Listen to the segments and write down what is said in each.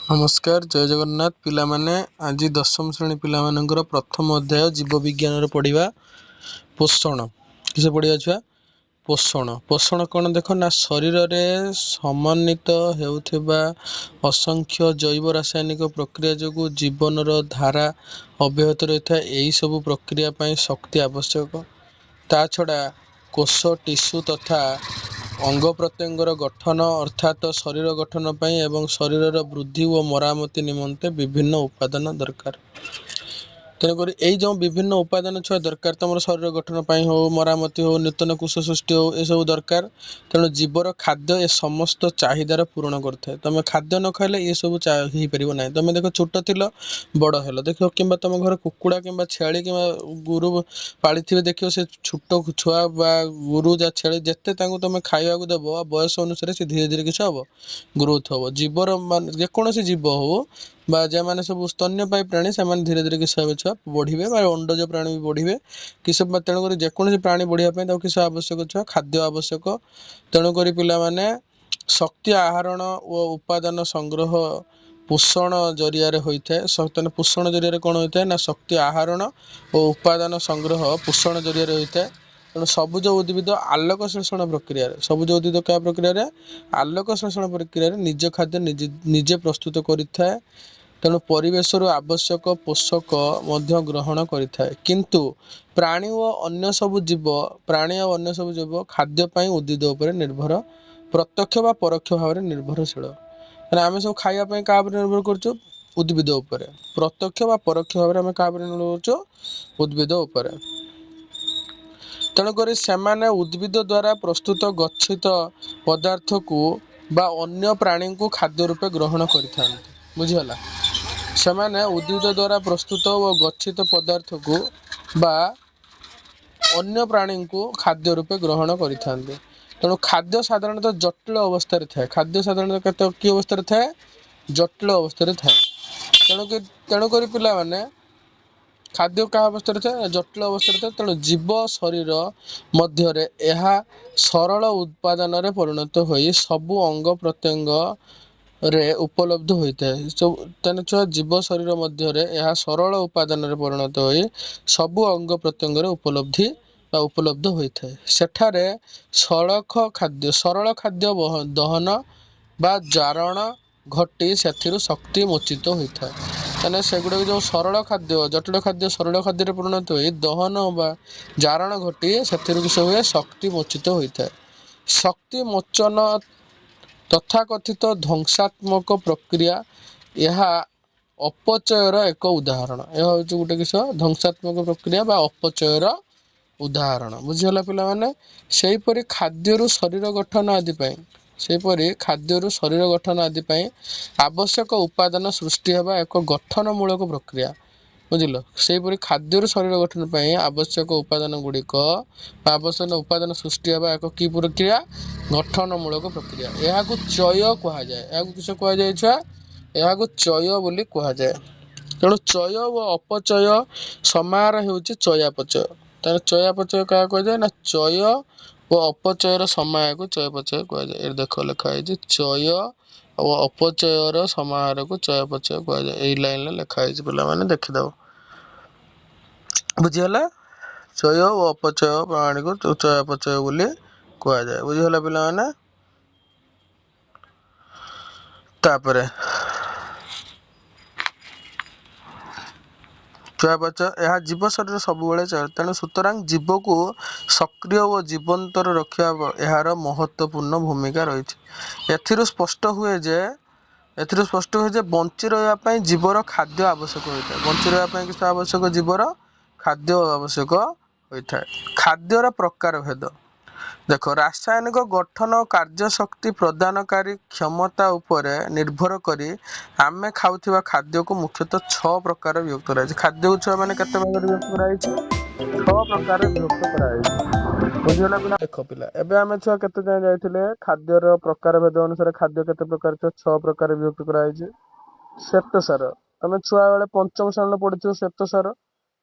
ନମସ୍କାର, ଜୟ ଜଗନ୍ନାଥ ପିଲାମାନେ। ଆଜି ଦଶମ ଶ୍ରେଣୀ ପିଲାମାନଙ୍କର ପ୍ରଥମ ଅଧ୍ୟାୟ ଜୀବବିଜ୍ଞାନର ପଢ଼ିବା ପୋଷଣ। କିସ ପଢ଼ିବା ଛୁଆ? ପୋଷଣ। ପୋଷଣ କ'ଣ ଦେଖ ନା, ଶରୀରରେ ସମନ୍ୱିତ ହେଉଥିବା ଅସଂଖ୍ୟ ଜୈବ ରାସାୟନିକ ପ୍ରକ୍ରିୟା ଯୋଗୁଁ ଜୀବନର ଧାରା ଅବ୍ୟାହତ ରହିଥାଏ। ଏହିସବୁ ପ୍ରକ୍ରିୟା ପାଇଁ ଶକ୍ତି ଆବଶ୍ୟକ। ତା ଛଡ଼ା କୋଷ, ଟିସୁ ତଥା ଅଙ୍ଗ ପ୍ରତ୍ୟଙ୍ଗର ଗଠନ, ଅର୍ଥାତ ଶରୀର ଗଠନ ପାଇଁ ଏବଂ ଶରୀରର ବୃଦ୍ଧି ଓ ମରାମତି ନିମନ୍ତେ ବିଭିନ୍ନ ଉପାଦାନ ଦରକାର। ତେଣୁକରି ଏଇ ଯେଉଁ ବିଭିନ୍ନ ଉପାଦାନ ଛୁଆ ଦରକାର, ତମର ଶରୀର ଗଠନ ପାଇଁ ହଉ, ମରାମତି ହଉ, ନୂତନ କୋଷ ସୃଷ୍ଟି ହଉ, ଏସବୁ ଦରକାର। ତେଣୁ ଜୀବର ଖାଦ୍ୟ ଏ ସମସ୍ତ ଚାହିଦାର ପୂରଣ କରିଥାଏ। ତମେ ଖାଦ୍ୟ ନ ଖାଇଲେ ଏସବୁ ହେଇପାରିବ ନାହିଁ। ତମେ ଦେଖ, ଛୋଟ ଥିଲ, ବଡ଼ ହେଲ, ଦେଖିବ, କିମ୍ବା ତମ ଘରେ କୁକୁଡ଼ା କିମ୍ବା ଛେଳି କିମ୍ବା ଗୋରୁ ପାଳିଥିବେ, ଦେଖିବ ସେ ଛୋଟ ଛୁଆ ବା ଗୋରୁ ଯା ଛେଳି, ଯେତେ ତାଙ୍କୁ ତମେ ଖାଇବାକୁ ଦେବ, ବୟସ ଅନୁସାରେ ସେ ଧୀରେ ଧୀରେ କିଛି ହବ, ଗ୍ରୋଥ ହବ। ଜୀବର ମାନେ ଯେକୌଣସି ଜୀବ ହଉ ବା ଯେଉଁମାନେ ସବୁ ସ୍ତନ୍ୟପାୟୀ ପ୍ରାଣୀ, ସେମାନେ ଧୀରେ ଧୀରେ କିସ ହେବେ ଛୁଆ? ବଢ଼ିବେ। ବା ଅଣ୍ଡଜ ପ୍ରାଣୀ ବି ବଢ଼ିବେ କିସ। ତେଣୁକରି ଯେକୌଣସି ପ୍ରାଣୀ ବଢ଼ିବା ପାଇଁ ତାକୁ କିସ ଆବଶ୍ୟକ ଛୁଆ? ଖାଦ୍ୟ ଆବଶ୍ୟକ। ତେଣୁକରି ପିଲାମାନେ, ଶକ୍ତି ଆହରଣ ଓ ଉପାଦାନ ସଂଗ୍ରହ ପୋଷଣ ଜରିଆରେ ହୋଇଥାଏ। ତେଣୁ ପୋଷଣ ଜରିଆରେ କ'ଣ ହୋଇଥାଏ ନା, ଶକ୍ତି ଆହରଣ ଓ ଉପାଦାନ ସଂଗ୍ରହ ପୋଷଣ ଜରିଆରେ ହୋଇଥାଏ। ତେଣୁ ସବୁଜ ଉଦ୍ଭିଦ ଆଲୋକ ଶ୍ଳେଷଣ ପ୍ରକ୍ରିୟାରେ, ସବୁଜ ଉଦ୍ଭିଦ କାହା ପ୍ରକ୍ରିୟାରେ? ଆଲୋକ ଶ୍ଳେଷଣ ପ୍ରକ୍ରିୟାରେ ନିଜ ଖାଦ୍ୟ ନିଜେ ନିଜେ ପ୍ରସ୍ତୁତ କରିଥାଏ। ତେଣୁ ପରିବେଶରୁ ଆବଶ୍ୟକ ପୋଷକ ମଧ୍ୟ ଗ୍ରହଣ କରିଥାଏ। କିନ୍ତୁ ପ୍ରାଣୀ ଓ ଅନ୍ୟ ସବୁ ଜୀବ, ପ୍ରାଣୀ ଆଉ ଅନ୍ୟ ସବୁ ଜୀବ ଖାଦ୍ୟ ପାଇଁ ଉଦ୍ଭିଦ ଉପରେ ନିର୍ଭର, ପ୍ରତ୍ୟକ୍ଷ ବା ପରୋକ୍ଷ ଭାବରେ ନିର୍ଭରଶୀଳ। ମାନେ ଆମେ ସବୁ ଖାଇବା ପାଇଁ କାହା ଉପରେ ନିର୍ଭର କରୁଛୁ? ଉଦ୍ଭିଦ ଉପରେ। ପ୍ରତ୍ୟକ୍ଷ ବା ପରୋକ୍ଷ ଭାବରେ ଆମେ କାହା ଉପରେ ନିର୍ଭର କରୁଛୁ? ଉଦ୍ଭିଦ ଉପରେ। ତେଣୁକରି ସେମାନେ ଉଦ୍ଭିଦ ଦ୍ୱାରା ପ୍ରସ୍ତୁତ ଗଚ୍ଛିତ ପଦାର୍ଥକୁ ବା ଅନ୍ୟ ପ୍ରାଣୀଙ୍କୁ ଖାଦ୍ୟ ରୂପେ ଗ୍ରହଣ କରିଥାନ୍ତି। ବୁଝିଗଲା? ସେମାନେ ଉଦ୍ଭିଦ ଦ୍ୱାରା ପ୍ରସ୍ତୁତ ଓ ଗଚ୍ଛିତ ପଦାର୍ଥକୁ ବା ଅନ୍ୟ ପ୍ରାଣୀଙ୍କୁ ଖାଦ୍ୟ ରୂପେ ଗ୍ରହଣ କରିଥାନ୍ତି। ତେଣୁ ଖାଦ୍ୟ ସାଧାରଣତଃ ଜଟିଳ ଅବସ୍ଥାରେ ଥାଏ। ଖାଦ୍ୟ ସାଧାରଣତଃ କେତେ କି ଅବସ୍ଥାରେ ଥାଏ? ଜଟିଳ ଅବସ୍ଥାରେ ଥାଏ। ତେଣୁକରି ପିଲାମାନେ, ଖାଦ୍ୟ କାହା ଅବସ୍ଥାରେ ଥାଏ? ଜଟିଳ ଅବସ୍ଥାରେ ଥାଏ। ତେଣୁ ଜୀବ ଶରୀର ମଧ୍ୟରେ ଏହା ସରଳ ଉପାଦାନରେ ପରିଣତ ହୋଇ ସବୁ ଅଙ୍ଗ ପ୍ରତ୍ୟଙ୍ଗରେ ଉପଲବ୍ଧ ହୋଇଥାଏ। ସବୁ ତେଣୁ ଛୁଆ, ଜୀବ ଶରୀର ମଧ୍ୟରେ ଏହା ସରଳ ଉପାଦାନରେ ପରିଣତ ହୋଇ ସବୁ ଅଙ୍ଗ ପ୍ରତ୍ୟଙ୍ଗରେ ଉପଲବ୍ଧି ବା ଉପଲବ୍ଧ ହୋଇଥାଏ। ସେଠାରେ ସଳଖ ଖାଦ୍ୟ, ସରଳ ଖାଦ୍ୟ ଦହନ ବା ଜାରଣ ଘଟି ସେଥିରୁ ଶକ୍ତି ମୋଚିତ ହୋଇଥାଏ। ମାନେ ସେଗୁଡ଼ାକ ଯେଉଁ ସରଳ ଖାଦ୍ୟ, ଜଟିଳ ଖାଦ୍ୟ ସରଳ ଖାଦ୍ୟରେ ପରିଣତ ହୋଇ ଦହନ ବା ଜାରଣ ଘଟି ସେଥିରୁ କିସ ହୁଏ? ଶକ୍ତି ମୋଚିତ ହୋଇଥାଏ। ଶକ୍ତି ମୋଚନ ତଥାକଥିତ ଧ୍ୱଂସାତ୍ମକ ପ୍ରକ୍ରିୟା। ଏହା ଅପଚୟର ଏକ ଉଦାହରଣ। ଏହା ହେଉଛି ଗୋଟେ କିସ? ଧ୍ୱଂସାତ୍ମକ ପ୍ରକ୍ରିୟା ବା ଅପଚୟର ଉଦାହରଣ। ବୁଝିଗଲା ପିଲାମାନେ? ସେହିପରି ଖାଦ୍ୟରୁ ଶରୀର ଗଠନ ଆଦି ପାଇଁ, ସେହିପରି ଖାଦ୍ୟରୁ ଶରୀର ଗଠନ ଆଦି ପାଇଁ ଆବଶ୍ୟକ ଉପାଦାନ ସୃଷ୍ଟି ହେବା ଏକ ଗଠନମୂଳକ ପ୍ରକ୍ରିୟା। ବୁଝିଲ? ସେହିପରି ଖାଦ୍ୟରୁ ଶରୀର ଗଠନ ପାଇଁ ଆବଶ୍ୟକ ଉପାଦାନ ଗୁଡ଼ିକ ବା ଆବଶ୍ୟକ ଉପାଦାନ ସୃଷ୍ଟି ହେବା ଏକ କି ପ୍ରକ୍ରିୟା? ଗଠନମୂଳକ ପ୍ରକ୍ରିୟା। ଏହାକୁ ଚୟ କୁହାଯାଏ। ଏହାକୁ କିସ କୁହାଯାଏ ଛୁଆ? ଏହାକୁ ଚୟ ବୋଲି କୁହାଯାଏ। ତେଣୁ ଚୟ ଓ ଅପଚୟ ସମାହାର ହେଉଛି ଚୟାପଚୟ। ତେଣୁ ଚୟାପଚୟ କାହା କୁହାଯାଏ ନା, ଚୟ ଓ ଅପଚୟର ସମାହାରକୁ ଚୟାପଚୟ କୁହାଯାଏ। ଏଠି ଦେଖ ଲେଖା ହେଇଛି, ଚୟ ଓ ଅପଚୟର ସମାହାରକୁ ଚୟାପଚୟ କୁହାଯାଏ। ଏଇ ଲାଇନରେ ଲେଖା ହେଇଛି ପିଲାମାନେ, ଦେଖିଦବ। ବୁଝିଗଲା? ଚୟ ଓ ଅପଚୟ ପ୍ରଣାଳୀକୁ ଚୟାପଚୟ ବୋଲି କୁହାଯାଏ। ବୁଝିଗଲା ପିଲାମାନେ? ତାପରେ ଚୟାପଚୟ ଏହା ଜୀବ ଶରୀର ସବୁବେଳେ ଚଳେ। ତେଣୁ ସୁତରାଂ ଜୀବକୁ ସକ୍ରିୟ ଓ ଜୀବନ୍ତର ରଖିବା ଏହାର ମହତ୍ୱପୂର୍ଣ୍ଣ ଭୂମିକା ରହିଛି। ଏଥିରୁ ସ୍ପଷ୍ଟ ହୁଏ ଯେ, ଏଥିରୁ ସ୍ପଷ୍ଟ ହୁଏ ଯେ ବଞ୍ଚି ରହିବା ପାଇଁ ଜୀବର ଖାଦ୍ୟ ଆବଶ୍ୟକ ହୋଇଥାଏ। ବଞ୍ଚି ରହିବା ପାଇଁ କିଛି ଆବଶ୍ୟକ? ଜୀବର ଖାଦ୍ୟ ଆବଶ୍ୟକ ହୋଇଥାଏ। ଖାଦ୍ୟର ପ୍ରକାର ଭେଦ ଦେଖ। ରାସାୟନିକ ଗଠନ, କାର୍ଯ୍ୟଶକ୍ତି ପ୍ରଦାନକାରୀ କ୍ଷମତା ଉପରେ ନିର୍ଭର କରି ଆମେ ଖାଉଥିବା ଖାଦ୍ୟକୁ ମୁଖ୍ୟତଃ 6 ପ୍ରକାର ବିଭକ୍ତ କରାଯାଇଛି। ଖାଦ୍ୟକୁ ଛୁଆ ମାନେ କେତେ ଭାଗରେ ବିଭକ୍ତ କରାଯାଇଛି? 6 ପ୍ରକାର ବିଭକ୍ତ କରାଯାଇଛି। ବୁଝିଗଲା ପିଲା? ଦେଖ ପିଲା, ଏବେ ଆମେ ଛୁଆ କେତେ ଯାଏଁ ଯାଇଥିଲେ? ଖାଦ୍ୟର ପ୍ରକାର ଭେଦ ଅନୁସାରେ ଖାଦ୍ୟ କେତେ ପ୍ରକାର ଛୁଆ? 6 ପ୍ରକାର ବିଭକ୍ତ କରାଯାଇଛି। ଶ୍ୱେତସାର, ତମେ ଛୁଆ ବେଳେ ପଞ୍ଚମ ଶ୍ରେଣୀରେ ପଢିଥିବ ଶ୍ୱେତସାର।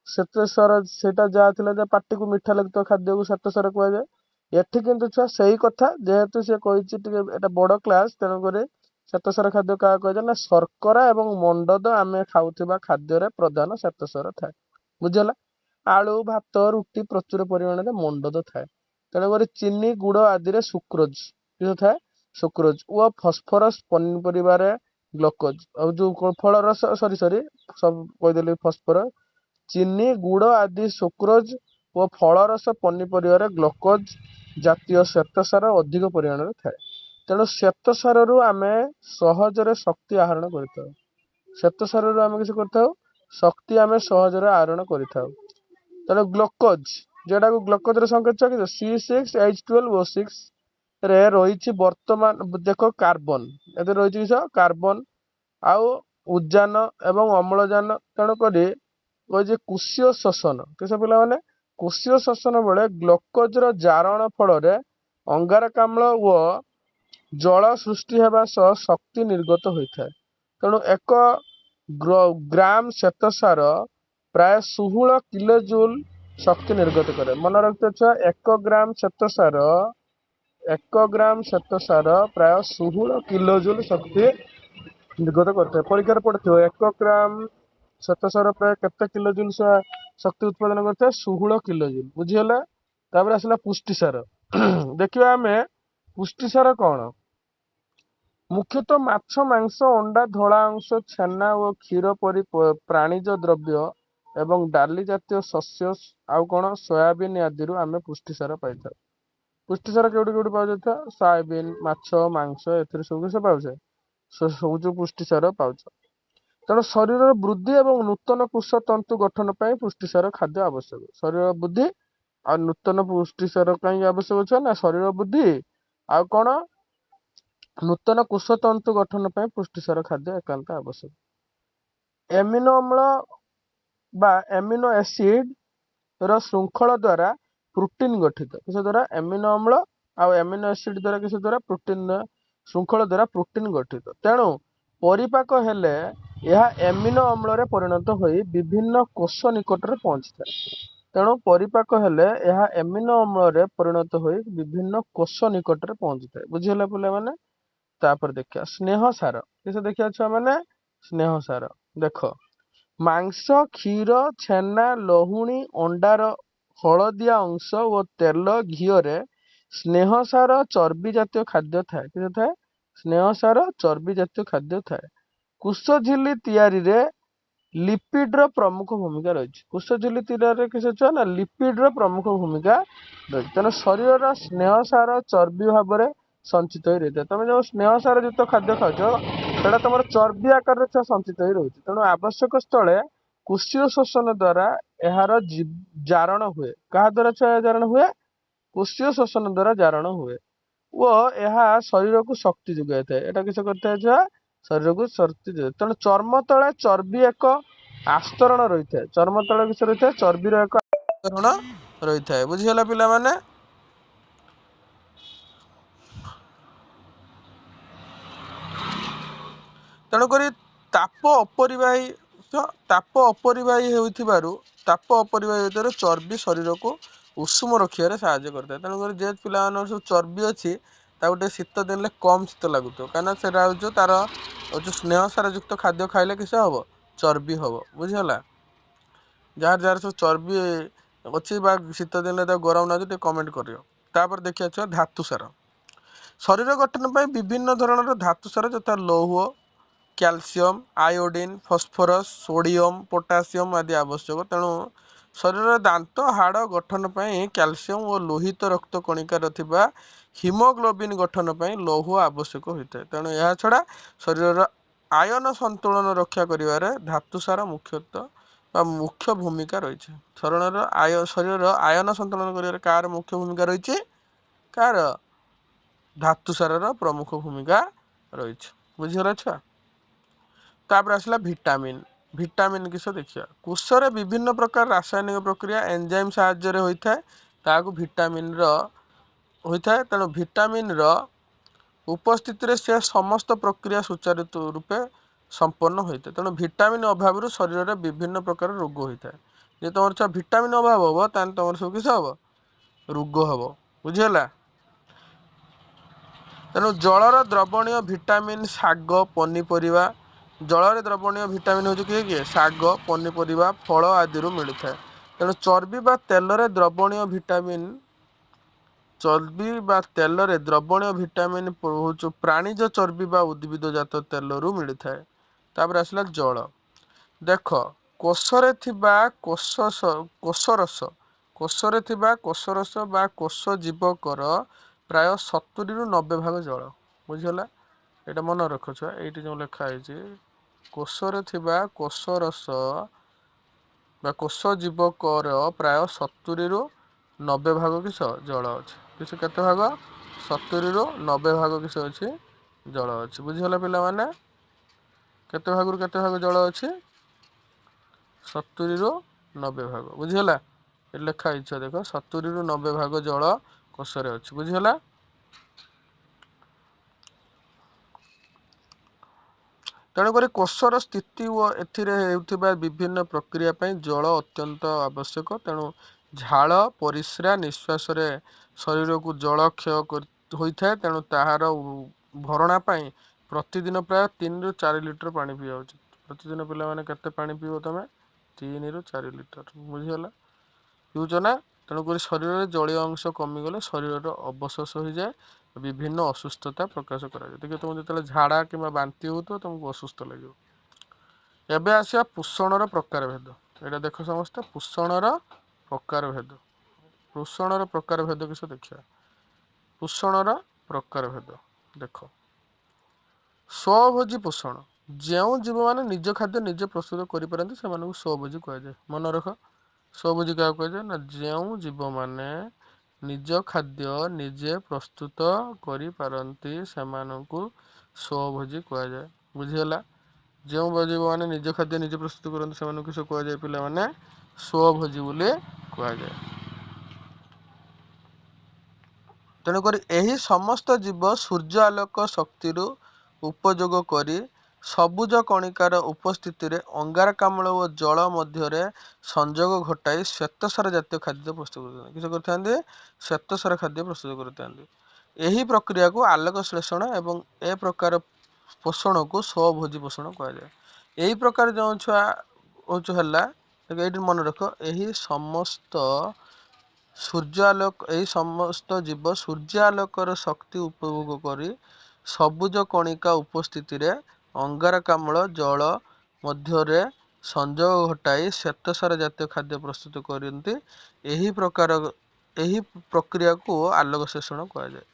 ଶ୍ୱେତସାର ସେଇଟା ଯାହା ଥିଲା ଯେ ପାଟିକୁ ମିଠା ଲାଗୁଥିବା ଖାଦ୍ୟକୁ ଶ୍ୱେତସାର କୁହାଯାଏ। ଏଠି କିନ୍ତୁ ଛୁଆ ସେଇ କଥା, ଯେହେତୁ ସେ କହିଛି ଟିକେ ଏଇଟା ବଡ କ୍ଲାସ, ତେଣୁକରି ଶ୍ଵେତସାର ଖାଦ୍ୟ କାହା କୁହାଯାଏ ନା ଶର୍କରା ଏବଂ ମଣ୍ଡଦ ଆମେ ଖାଉଥିବା ଖାଦ୍ୟରେ ପ୍ରଧାନ ଶ୍ଵେତସାର ଥାଏ। ବୁଝିହେଲା? ଆଳୁ, ଭାତ, ରୁଟି ପ୍ରଚୁର ପରିମାଣରେ ମଣ୍ଡଦ ଥାଏ। ତେଣୁକରି ଚିନି, ଗୁଡ଼ ଆଦିରେ ସୁକ୍ରୋଜ କିସ ଥାଏ? ସୁକ୍ରୋଜ ଓ ଫସଫରସ ପନିପରିବାରେ ଗ୍ଲୁକୋଜ। ଆଉ ଯୋଉ ଫଳ ରସ, ସରି ସରି, ସବୁ କହିଦେଲି, ଫସଫରସ, ଚିନି, ଗୁଡ଼ ଆଦି ସୁକ୍ରୋଜ ଓ ଫଳରସ, ପନିପରିବାରେ ଗ୍ଲୁକୋଜ ଜାତୀୟ ଶ୍ୱେତସାର ଅଧିକ ପରିମାଣରେ ଥାଏ। ତେଣୁ ଶ୍ୱେତସାରରୁ ଆମେ ସହଜରେ ଶକ୍ତି ଆହରଣ କରିଥାଉ। ଶ୍ୱେତସାରରୁ ଆମେ କିଛି କରିଥାଉ, ଶକ୍ତି ଆମେ ସହଜରେ ଆହରଣ କରିଥାଉ। ତେଣୁ ଗ୍ଲୁକୋଜ, ଯେଉଁଟାକୁ ଗ୍ଲୁକୋଜର ସଂକେତ କି C6H12O6 ରେ ରହିଛି। ବର୍ତ୍ତମାନ ଦେଖ, କାର୍ବନ ଏଥିରେ ରହିଛି କିସ? କାର୍ବନ ଆଉ ଉଜାନ ଏବଂ ଅମ୍ଳଜାନ। ତେଣୁକରି କହିଛି କୋଷୀୟ ଶ୍ୱସନ କିସ ପିଲାମାନେ? କୋଷୀୟ ଶ୍ୱସନ ବେଳେ ଗ୍ଲୁକୋଜର ଜାରଣ ଫଳରେ ଅଙ୍ଗାରକାମ୍ଳ ଓ ଜଳ ସୃଷ୍ଟି ହେବା ସହ ଶକ୍ତି ନିର୍ଗତ ହୋଇଥାଏ। ତେଣୁ 1 ଗ୍ରାମ ଶ୍ୱେତସାର ପ୍ରାୟ 16 କିଲୋଜୁଲ ଶକ୍ତି ନିର୍ଗତ କରେ। ମନେ ରଖିଥିବ ଛୁଆ, 1 ଗ୍ରାମ ଶ୍ୱେତସାର, 1 ଗ୍ରାମ ଶ୍ୱେତସାର ପ୍ରାୟ 16 କିଲୋଜୁଲ ଶକ୍ତି ନିର୍ଗତ କରିଥାଏ। ପରୀକ୍ଷାରେ ପଡ଼ିଥିବ, 1 ଗ୍ରାମ ଶ୍ୱେତସାର ପ୍ରାୟ କେତେ କିଲୋଜୁଲ ଶକ୍ତି ଉତ୍ପାଦନ କରିଥାଏ? 16 କିଲୋଜୁଲ। ବୁଝିହେଲା? ତାପରେ ଆସିଲା ପୁଷ୍ଟିସାର। ଦେଖିବା ଆମେ ପୁଷ୍ଟିସାର କଣ। ମୁଖ୍ୟତଃ ମାଛ, ମାଂସ, ଅଣ୍ଡା, ଧଳା ଅଂଶ, ଛେନା ଓ କ୍ଷୀର ପରି ପ୍ରାଣିଜ ଦ୍ରବ୍ୟ ଏବଂ ଡାଲି ଜାତୀୟ ଶସ୍ୟ ଆଉ କଣ ସୋୟାବିନ୍ ଆଦିରୁ ଆମେ ପୁଷ୍ଟିସାର ପାଇଥାଉ। ପୁଷ୍ଟିସାର କେଉଁଠି କେଉଁଠି ପାଉଛ? ସୋୟାବିନ୍, ମାଛ, ମାଂସ, ଏଥିରେ ସବୁ କିସ ପାଉଛେ? ସବୁ ଯୋଉ ପୁଷ୍ଟିସାର ପାଉଛ। ତେଣୁ ଶରୀରର ବୃଦ୍ଧି ଏବଂ ନୂତନ କୋଷ ତନ୍ତୁ ଗଠନ ପାଇଁ ପୁଷ୍ଟିସାର ଖାଦ୍ୟ ଆବଶ୍ୟକ। ଶରୀର ବୃଦ୍ଧି ଆଉ ନୂତନ ପୁଷ୍ଟିସାର କାହିଁକି ଆବଶ୍ୟକ ଅଛି ନା ଶରୀର ବୃଦ୍ଧି ଆଉ କଣ ନୂତନ କୋଷ ତନ୍ତୁ ଗଠନ ପାଇଁ ପୁଷ୍ଟିସାର ଖାଦ୍ୟ ଏକାନ୍ତ ଆବଶ୍ୟକ। ଏମିନୋ ଅମ୍ଳ ବା ଏମିନୋ ଏସିଡ ର ଶୃଙ୍ଖଳ ଦ୍ୱାରା ପ୍ରୋଟିନ ଗଠିତ। କିସ ଦ୍ୱାରା? ଏମିନୋ ଅମ୍ଳ ଆଉ ଏମିନୋ ଏସିଡ ଦ୍ୱାରା। କିସ ଦ୍ୱାରା? ପ୍ରୋଟିନ ଶୃଙ୍ଖଳ ଦ୍ୱାରା ପ୍ରୋଟିନ ଗଠିତ। ତେଣୁ ପରିପାକ ହେଲେ ଏହା ଏମିନୋ ଅମ୍ଳରେ ପରିଣତ ହୋଇ ବିଭିନ୍ନ କୋଷ ନିକଟରେ ପହଞ୍ଚିଥାଏ। ତେଣୁ ପରିପାକ ହେଲେ ଏହା ଏମିନୋ ଅମ୍ଳରେ ପରିଣତ ହୋଇ ବିଭିନ୍ନ କୋଷ ନିକଟରେ ପହଞ୍ଚିଥାଏ। ବୁଝିହେଲା ପିଲାମାନେ? ତାପରେ ଦେଖିବା ସ୍ନେହ ସାର କିସ। ଦେଖିବା ଛୁଆମାନେ ସ୍ନେହ ସାର। ଦେଖ, ମାଂସ, କ୍ଷୀର, ଛେନା, ଲହୁଣୀ, ଅଣ୍ଡାର ହଳଦିଆ ଅଂଶ ଓ ତେଲ ଘିଅରେ ସ୍ନେହସାର ଚର୍ବି ଜାତୀୟ ଖାଦ୍ୟ ଥାଏ। କିସ ଥାଏ? ସ୍ନେହସାର ଚର୍ବି ଜାତୀୟ ଖାଦ୍ୟ ଥାଏ। କୋଷଝିଲ୍ଲି ତିଆରିରେ ଲିପିଡର ପ୍ରମୁଖ ଭୂମିକା ରହିଛି। କୋଷଝିଲ୍ଲି ତିଆରିରେ କିସ ଛୁଆ ନା ଲିପିଡର ପ୍ରମୁଖ ଭୂମିକା ରହିଛି। ତେଣୁ ଶରୀରର ସ୍ନେହସାର ଚର୍ବି ଭାବରେ ସଞ୍ଚିତ ହୋଇ ରହିଥାଏ। ତମେ ଯୋଉ ସ୍ନେହସାର ଯୁକ୍ତ ଖାଦ୍ୟ ଖାଉଛ, ସେଟା ତମର ଚର୍ବି ଆକାରରେ ଛୁଆ ସଞ୍ଚିତ ହୋଇ ରହୁଛି। ତେଣୁ ଆବଶ୍ୟକ ସ୍ଥଳେ କୋଷୀୟ ଶ୍ୱସନ ଦ୍ୱାରା ଏହାର ଜାରଣ ହୁଏ। କାହା ଦ୍ୱାରା ଛୁଆ ଜାରଣ ହୁଏ? କୋଷୀୟ ଶ୍ୱସନ ଦ୍ୱାରା ଜାରଣ ହୁଏ ଓ ଏହା ଶରୀରକୁ ଶକ୍ତି ଯୋଗାଇଥାଏ। ଏଟା କିସ କରିଥାଏ ଛୁଆ? ଶରୀରକୁ ଶକ୍ତି ଯୋଗାଏ। ତେଣୁ ଚର୍ମ ତଳେ ଚର୍ବି ଏକ ଆସ୍ତରଣ ରହିଥାଏ। ଚର୍ମ ତଳେ କିସ ରହିଥାଏ? ଚର୍ବିର ଏକ ଆସ୍ତରଣ ରହିଥାଏ। ବୁଝିଗଲା ପିଲାମାନେ? ତେଣୁକରି ତାପ ଅପରିବାହୀ, ତାପ ଅପରିବାହୀ ହେଉଥିବାରୁ, ତାପ ଅପରିବାହୀ ହେଉଥିବାରୁ ଚର୍ବି ଶରୀରକୁ ଉଷୁମ ରଖିବାରେ ସାହାଯ୍ୟ କରିଥାଏ। ତେଣୁକରି ଯେ ପିଲାମାନଙ୍କର ସବୁ ଚର୍ବି ଅଛି, ତାକୁ ଟିକେ ଶୀତ ଦିନରେ କମ୍ ଶୀତ ଲାଗୁଥିବ, କାହିଁକିନା ସେଟା ହେଉଛି ତାର ହେଉଛି ସ୍ନେହସାର ଯୁକ୍ତ ଖାଦ୍ୟ ଖାଇଲେ କିସ ହବ? ଚର୍ବି ହବ। ବୁଝିଗଲା? ଯାହାର ଯାହାର ସବୁ ଚର୍ବି ଅଛି ବା ଶୀତ ଦିନରେ ତାକୁ ଗରମ ଲାଗୁଛି, ଟିକେ କମେଣ୍ଟ କରିବ। ତାପରେ ଦେଖିବା ଛୁଆ ଧାତୁ ସାର। ଶରୀର ଗଠନ ପାଇଁ ବିଭିନ୍ନ ଧରଣର ଧାତୁ ସାର ଯଥା ଲୌହ, calcium, iodine, phosphorus, sodium, potassium ଆଦି ଆବଶ୍ୟକ। ତେଣୁ ଶରୀରର ଦାନ୍ତ, ହାଡ଼ ଗଠନ ପାଇଁ କ୍ୟାଲସିୟମ ଓ ଲୋହିତ ରକ୍ତ କଣିକାର ଥିବା ହିମୋଗ୍ଲୋବିନ ଗଠନ ପାଇଁ ଲୌହ ଆବଶ୍ୟକ ହୋଇଥାଏ। ତେଣୁ ଏହା ଛଡ଼ା ଶରୀରର ଆୟନ ସନ୍ତୁଳନ ରକ୍ଷା କରିବାରେ ଧାତୁସାର ମୁଖ୍ୟତଃ ବା ମୁଖ୍ୟ ଭୂମିକା ରହିଛି। ଶରୀରର ଆୟନ ସନ୍ତୁଳନ କରିବାରେ କାହାର ମୁଖ୍ୟ ଭୂମିକା ରହିଛି? କାହାର? ଧାତୁସାରର ପ୍ରମୁଖ ଭୂମିକା ରହିଛି। ବୁଝିଗଲା ଛୁଆ? ତାପରେ ଆସିଲା ଭିଟାମିନ୍। ଭିଟାମିନ୍ କିସ ଦେଖିବା। କୋଷରେ ବିଭିନ୍ନ ପ୍ରକାର ରାସାୟନିକ ପ୍ରକ୍ରିୟା ଏନଜାଇମ୍ ସାହାଯ୍ୟରେ ହୋଇଥାଏ, ତାହାକୁ ଭିଟାମିନ୍ର ହୋଇଥାଏ। ତେଣୁ ଭିଟାମିନ୍ର ଉପସ୍ଥିତିରେ ସେ ସମସ୍ତ ପ୍ରକ୍ରିୟା ସୁଚାରୁ ରୂପେ ସମ୍ପନ୍ନ ହୋଇଥାଏ। ତେଣୁ ଭିଟାମିନ୍ ଅଭାବରୁ ଶରୀରରେ ବିଭିନ୍ନ ପ୍ରକାର ରୋଗ ହୋଇଥାଏ। ଯଦି ତମର ଛୁଆ ଭିଟାମିନ୍ ଅଭାବ ହବ, ତାହେଲେ ତମର ସବୁ କିସ ହବ? ରୋଗ ହବ। ବୁଝିହେଲା? ତେଣୁ ଜଳର ଦ୍ରବଣୀୟ ଭିଟାମିନ୍ ଶାଗ, ପନିପରିବା। ଜଳରେ ଦ୍ରବଣୀୟ ଭିଟାମିନ୍ ହେଉଛି କିଏ କିଏ? ଶାଗ, ପନିପରିବା, ଫଳ ଆଦିରୁ ମିଳିଥାଏ। ତେଣୁ ଚର୍ବି ବା ତେଲରେ ଦ୍ରବଣୀୟ ଭିଟାମିନ୍, ଚର୍ବି ବା ତେଲରେ ଦ୍ରବଣୀୟ ଭିଟାମିନ୍ ହେଉଛି ପ୍ରାଣିଜ ଚର୍ବି ବା ଉଦ୍ଭିଦ ଜାତ ତେଲରୁ ମିଳିଥାଏ। ତାପରେ ଆସିଲା ଜଳ। ଦେଖ, କୋଷରେ ଥିବା କୋଷରସ, କୋଷରେ ଥିବା କୋଷରସ ବା କୋଷ ଜୀବକର ପ୍ରାୟ 70ରୁ 90 ଭାଗ ଜଳ। ବୁଝିଗଲା? ଏଇଟା ମନେ ରଖ ଛୁଆ। ଏଇଠି ଯେଉଁ ଲେଖା ହେଇଛି, କୋଷରେ ଥିବା କୋଷରସ ବା କୋଷ ଜୀବକର ପ୍ରାୟ 70ରୁ 90 ଭାଗ କିସ? ଜଳ ଅଛି। କିସ? କେତେ ଭାଗ? 70ରୁ 90 ଭାଗ କିସ ଅଛି? ଜଳ ଅଛି। ବୁଝିଗଲା ପିଲାମାନେ? କେତେ ଭାଗରୁ କେତେ ଭାଗ ଜଳ ଅଛି? 70ରୁ 90 ଭାଗ। ବୁଝିଗଲା? ଏଠି ଲେଖା ହେଇଛି ଦେଖ, 70ରୁ 90 ଭାଗ ଜଳ କୋଷରେ ଅଛି। ବୁଝିଗଲା? ତେଣୁକରି କୋଷର ସ୍ଥିତି ଓ ଏଥିରେ ହେଉଥିବା ବିଭିନ୍ନ ପ୍ରକ୍ରିୟା ପାଇଁ ଜଳ ଅତ୍ୟନ୍ତ ଆବଶ୍ୟକ। ତେଣୁ ଝାଳ, ପରିସ୍ରା, ନିଶ୍ୱାସରେ ଶରୀରକୁ ଜଳ କ୍ଷୟ ହୋଇଥାଏ। ତେଣୁ ତାହାର ଭରଣା ପାଇଁ ପ୍ରତିଦିନ ପ୍ରାୟ 3ରୁ 4 ଲିଟର ପାଣି ପିଇବା ଉଚିତ। ପ୍ରତିଦିନ ପିଲାମାନେ କେତେ ପାଣି ପିଇବ ତମେ? 3ରୁ 4 ଲିଟର। ବୁଝିଗଲା? ପିଉଛ ନା? ତେଣୁକରି ଶରୀରରେ ଜଳୀୟ ଅଂଶ କମିଗଲେ ଶରୀରର ଅବଶୋଷ ହୋଇଯାଏ, ବିଭିନ୍ନ ଅସୁସ୍ଥତା ପ୍ରକାଶ କରାଯାଏ। ଦେଖିବ, ତୁମକୁ ଯେତେବେଳେ ଝାଡ଼ା କିମ୍ବା ବାନ୍ତି ହେଉଥିବ, ତୁମକୁ ଅସୁସ୍ଥ ଲାଗିବ। ଏବେ ଆସିବା ପୋଷଣର ପ୍ରକାର ଭେଦ। ଏଇଟା ଦେଖ ସମସ୍ତେ, ପୋଷଣର ପ୍ରକାର ଭେଦ। ପୋଷଣର ପ୍ରକାର ଭେଦ କିସ ଦେଖିବା? ପୋଷଣର ପ୍ରକାର ଭେଦ ଦେଖ। ସ୍ୱଭୋଜୀ ପୋଷଣ। ଯେଉଁ ଜୀବମାନେ ନିଜ ଖାଦ୍ୟ ନିଜେ ପ୍ରସ୍ତୁତ କରିପାରନ୍ତି, ସେମାନଙ୍କୁ ସ୍ୱଭୋଜୀ କୁହାଯାଏ। ମନେ ରଖ, ସ୍ୱଭୋଜୀ କାହାକୁ କୁହାଯାଏ ନା ଯେଉଁ ଜୀବମାନେ ନିଜ ଖାଦ୍ୟ ନିଜେ ପ୍ରସ୍ତୁତ କରିପାରନ୍ତି, ସେମାନଙ୍କୁ ସ୍ୱଭୋଜୀ କୁହାଯାଏ। ବୁଝିଗଲା? ଯେଉଁ ଜୀବମାନେ ନିଜ ଖାଦ୍ୟ ନିଜେ ପ୍ରସ୍ତୁତ କରନ୍ତି, ସେମାନଙ୍କୁ କିସ କୁହାଯାଏ ପିଲାମାନେ? ସ୍ୱଭୋଜୀ ବୋଲି କୁହାଯାଏ। ତେଣୁକରି ଏହି ସମସ୍ତ ଜୀବ ସୂର୍ଯ୍ୟ ଆଲୋକ ଶକ୍ତିରୁ ଉପଯୋଗ କରି ସବୁଜ କଣିକାର ଉପସ୍ଥିତିରେ ଅଙ୍ଗାରକାମ୍ଳ ଓ ଜଳ ମଧ୍ୟରେ ସଂଯୋଗ ଘଟାଇ ଶ୍ୱେତସାର ଜାତୀୟ ଖାଦ୍ୟ ପ୍ରସ୍ତୁତ କରିଥାନ୍ତି। କିସ କରିଥାନ୍ତି? ଶ୍ୱେତସାର ଖାଦ୍ୟ ପ୍ରସ୍ତୁତ କରିଥାନ୍ତି। ଏହି ପ୍ରକ୍ରିୟାକୁ ଆଲୋକ ଶ୍ଳେଷଣ ଏବଂ ଏ ପ୍ରକାର ପୋଷଣକୁ ସ୍ୱଭୋଜୀ ପୋଷଣ କୁହାଯାଏ। ଏହି ପ୍ରକାର ଯେଉଁ ଛୁଆ ହଉଛି ହେଲା, ଏଇଠି ମନେ ରଖ, ଏହି ସମସ୍ତ ସୂର୍ଯ୍ୟ ଆଲୋକ, ଏହି ସମସ୍ତ ଜୀବ ସୂର୍ଯ୍ୟ ଆଲୋକର ଶକ୍ତି ଉପଭୋଗ କରି ସବୁଜ କଣିକା ଉପସ୍ଥିତିରେ ଅଙ୍ଗାରକାମ୍ଳ ଜଳ ମଧ୍ୟରେ ସଂଯୋଗ ଘଟାଇ ଶ୍ୱେତସାର ଜାତୀୟ ଖାଦ୍ୟ ପ୍ରସ୍ତୁତ କରନ୍ତି। ଏହି ପ୍ରକ୍ରିୟାକୁ ଆଲୋକ ଶ୍ଳେଷଣ କୁହାଯାଏ।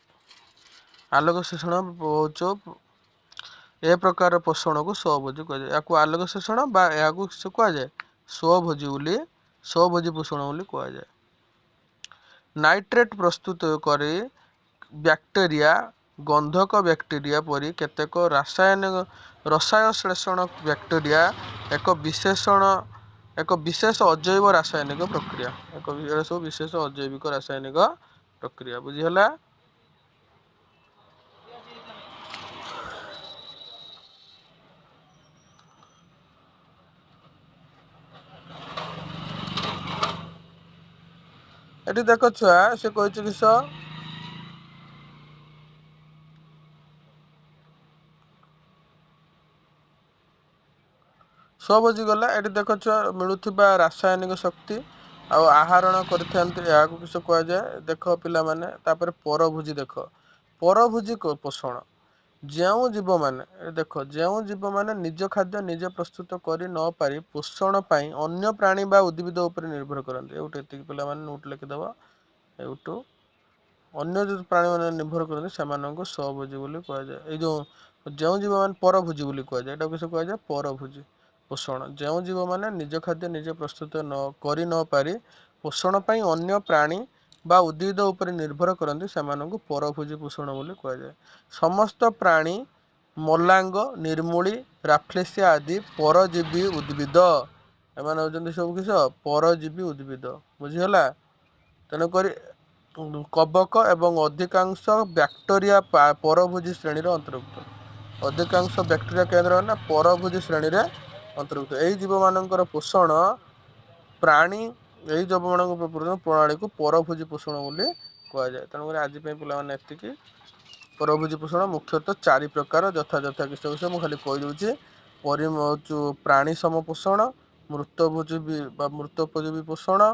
ଆଲୋକ ଶ୍ଳେଷଣ ହେଉଛି ଏ ପ୍ରକାର ପୋଷଣକୁ ସ୍ୱଭୋଜୀ କୁହାଯାଏ। ଏହାକୁ ଆଲୋକ ଶ୍ଳେଷଣ ବା ଏହାକୁ କୁହାଯାଏ ସ୍ୱଭୋଜୀ ବୋଲି, ସ୍ୱଭୋଜୀ ପୋଷଣ ବୋଲି କୁହାଯାଏ। ନାଇଟ୍ରେଟ୍ ପ୍ରସ୍ତୁତ କରି ବ୍ୟାକ୍ଟେରିଆ, ଗନ୍ଧକ ବ୍ୟାକ୍ଟେରିଆ ପରି କେତେକ ରାସାୟନିକ ରସାୟ ଶ୍ଳେଷଣ ବ୍ୟାକ୍ଟେରିଆ ଏକ ବିଶେଷ ଅଜୈବ ରାସାୟନିକ ପ୍ରକ୍ରିୟା। ଏକ ଏଗୁଡ଼ା ସବୁ ବିଶେଷ ଅଜୈବିକ ରାସାୟନିକ ପ୍ରକ୍ରିୟା। ବୁଝିହେଲା? ଏଠି ଦେଖ ଛୁଆ, ସେ କହିଛି କିସ? ସ୍ୱଭୋଜୀ ଗଲା। ଏଠି ଦେଖ ଛୁଆ, ମିଳୁଥିବା ରାସାୟନିକ ଶକ୍ତି ଆଉ ଆହରଣ କରିଥାନ୍ତି, ଏହାକୁ କିସ କୁହାଯାଏ? ଦେଖ ପିଲାମାନେ, ତାପରେ ପରଭୋଜୀ ଦେଖ। ପରଭୋଜୀ ପୋଷଣ। ଯେଉଁ ଜୀବମାନେ, ଦେଖ, ଯେଉଁ ଜୀବମାନେ ନିଜ ଖାଦ୍ୟ ନିଜେ ପ୍ରସ୍ତୁତ କରି ନ ପାରି ପୋଷଣ ପାଇଁ ଅନ୍ୟ ପ୍ରାଣୀ ବା ଉଦ୍ଭିଦ ଉପରେ ନିର୍ଭର କରନ୍ତି। ଏଇଠୁ ଏତିକି ପିଲାମାନେ ନୋଟ୍ ଲେଖିଦେବ। ଏଇଠୁ ଅନ୍ୟ ଯେଉଁ ପ୍ରାଣୀମାନେ ନିର୍ଭର କରନ୍ତି, ସେମାନଙ୍କୁ ସ୍ୱଭୋଜୀ ବୋଲି କୁହାଯାଏ। ଏଇ ଯେଉଁ ଜୀବମାନେ ପରଭୋଜୀ ବୋଲି କୁହାଯାଏ। ଏଟାକୁ କିସ କୁହାଯାଏ? ପରଭୋଜୀ ପୋଷଣ। ଯେଉଁ ଜୀବମାନେ ନିଜ ଖାଦ୍ୟ ନିଜେ ପ୍ରସ୍ତୁତ ନ କରି ନ ପାରି ପୋଷଣ ପାଇଁ ଅନ୍ୟ ପ୍ରାଣୀ ବା ଉଦ୍ଭିଦ ଉପରେ ନିର୍ଭର କରନ୍ତି, ସେମାନଙ୍କୁ ପରଭୋଜୀ ପୋଷଣ ବୋଲି କୁହାଯାଏ। ସମସ୍ତ ପ୍ରାଣୀ, ମଲାଙ୍ଗ, ନିର୍ମୂଳି, ରାଫ୍ଲେସିଆ ଆଦି ପରଜୀବୀ ଉଦ୍ଭିଦ। ଏମାନେ ହେଉଛନ୍ତି ସବୁ କିସ? ପରଜୀବୀ ଉଦ୍ଭିଦ। ବୁଝିଗଲା? ତେଣୁକରି କବକ ଏବଂ ଅଧିକାଂଶ ବ୍ୟାକ୍ଟେରିଆ ପରଭୋଜୀ ଶ୍ରେଣୀର ଅନ୍ତର୍ଭୁକ୍ତ। ଅଧିକାଂଶ ବ୍ୟାକ୍ଟେରିଆ କେନ୍ଦ୍ର ନା ପରଭୋଜୀ ଶ୍ରେଣୀରେ ଅନ୍ତର୍ଭୁକ୍ତ। ଏହି ଜୀବମାନଙ୍କର ପୋଷଣ ପ୍ରାଣୀ, ଏହି ଜୀବମାନଙ୍କ ପୋଷଣ ପ୍ରଣାଳୀକୁ ପରଭୋଜୀ ପୋଷଣ ବୋଲି କୁହାଯାଏ। ତେଣୁକରି ଆଜି ପାଇଁ ପିଲାମାନେ ଏତିକି। ପରଭୋଜୀ ପୋଷଣ ମୁଖ୍ୟତଃ ଚାରି ପ୍ରକାର, ଯଥା ଯଥା କିସ କିସ ମୁଁ ଖାଲି କହିଦେଉଛି। ପରି ପ୍ରାଣୀ ସମ ପୋଷଣ, ମୃତଭୋଜୀ ବା ମୃତୋପଜୀବୀ ପୋଷଣ,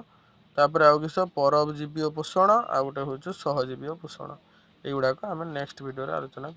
ତାପରେ ଆଉ କିସ, ପରଜୀବୀୟ ପୋଷଣ, ଆଉ ଗୋଟେ ହେଉଛି ସହଜୀବୀୟ ପୋଷଣ। ଏଇଗୁଡ଼ାକ ଆମେ ନେକ୍ସଟ ଭିଡ଼ିଓରେ ଆଲୋଚନା।